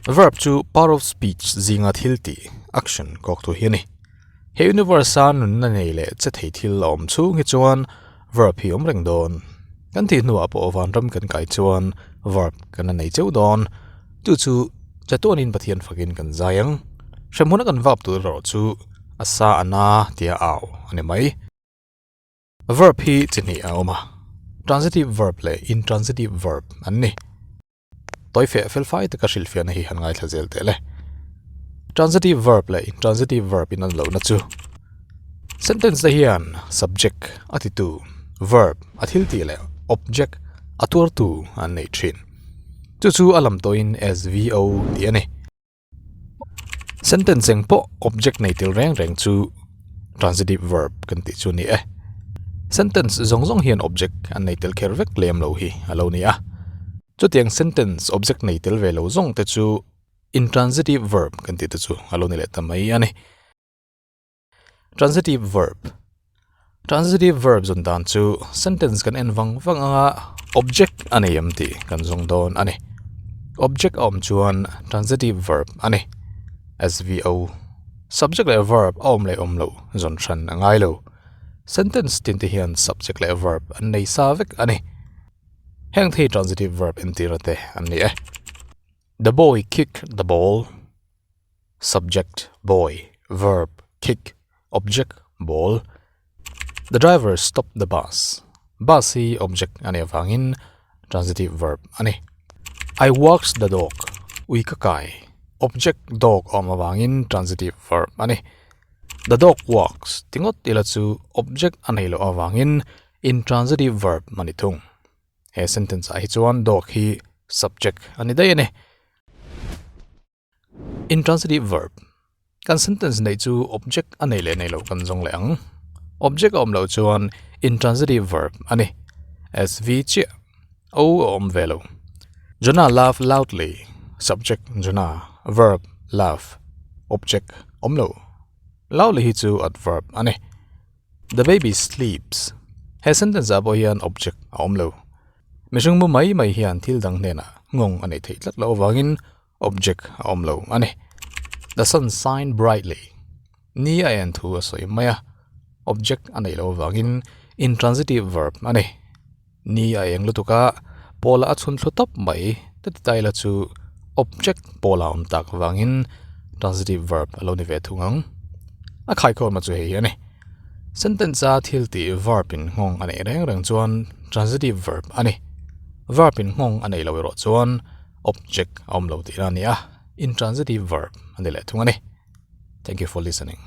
Verb chu part of speech zinga thil tih, action, kawk thu hi a ni. He universe-a nunna nei leh che thei thil a awm chhung hi chuan verb hi awm reng dawn. Kan tih hnuah pawh vanram kan kai chuan verb kan la nei cheu dawn. Chu chu chatuanin Pathian fakin kan zai ang. Hremhmuna kan vap tur erawh chu a sa a na tia au a ni mai. Verb hi chi hnih a awm a, transitive verb leh intransitive verb an ni. Tawi feh fel fai taka hrilhfiahna hi han ngaithla zel teh le. Transitive verb leh intransitive verb in an lohna chu sentence te hian subject a titu, verb a thil tih leh object a tuartu an nei thin. Chu chu a lam tawhin SVO tih a ni. Sentence eng pawh object nei tel reng reng chu transitive verb kan tih chu a ni e. Sentence zawng zawng hian object an nei tel kher vek lem lo hi a lo ni a. Chutiang sentence object nei tel ve lo zawng te chu intransitive verb kan tih te chu a lo ni leh ta mai a ni. Transitive verb Transitive verb zawn dan chu sentence kan en vang vang anga object a nei em tih kan zawng dawn a ni. Object a awm chuan transitive verb a ni. SVO Subject leh verb a awm leh awm loh zawn hran a ngai lo. Sentence tin te hian subject leh verb an nei sa vek a ni. Heng thei transitive verb entira te an ni e. The boy kicked the ball. Subject, boy, verb, kick, object, ball. The driver stopped the bus. Bus hi object a nih avangin transitive verb a ni. I walked the dog. Ui ka kai. Object dog awm avangin transitive verb a ni. The dog walks tingawt ila chu object a nei loh avangin intransitive verb a ni thung. He sentence ah hi chuan dog hi subject a ni daih a ni. Intransitive verb, Kan sentence neih chu object a nei leh nei loh kan zawng leh ang. Object a awm loh chuan intransitive verb a ni. SV chiah, O a awm ve lo. Jonah laughed loudly, subject Jonah, verb laugh, object awm lo. Loudly hi chu adverb a ni. The baby sleeps, He sentence ah pawh hian object a awm lo. Mihring mu mai mai hian thil dang hnenah nghawng a neih theih tlat loh avangin Object a awm lo a ni. The sun shine brightly. Ni a en thu a sawi mai a. Object a neih loh avangin intransitive verb a ni. Ni a eng lutuk a, pawla a chhun thlu tawp mai ta ti taila chu object pawla a awm tak avangin transitive verb a lo ni ve thung ang. A khaikhawmna chu hei hi a ni. Sentence a thil tih verb in nghawng a neih reng reng chuan transitive verb a ni. Verb in nghawng a neih loh erawh chuan object a awm lo tihna a ni a, intransitive verb a ni leh thung a ni. Thank you for listening.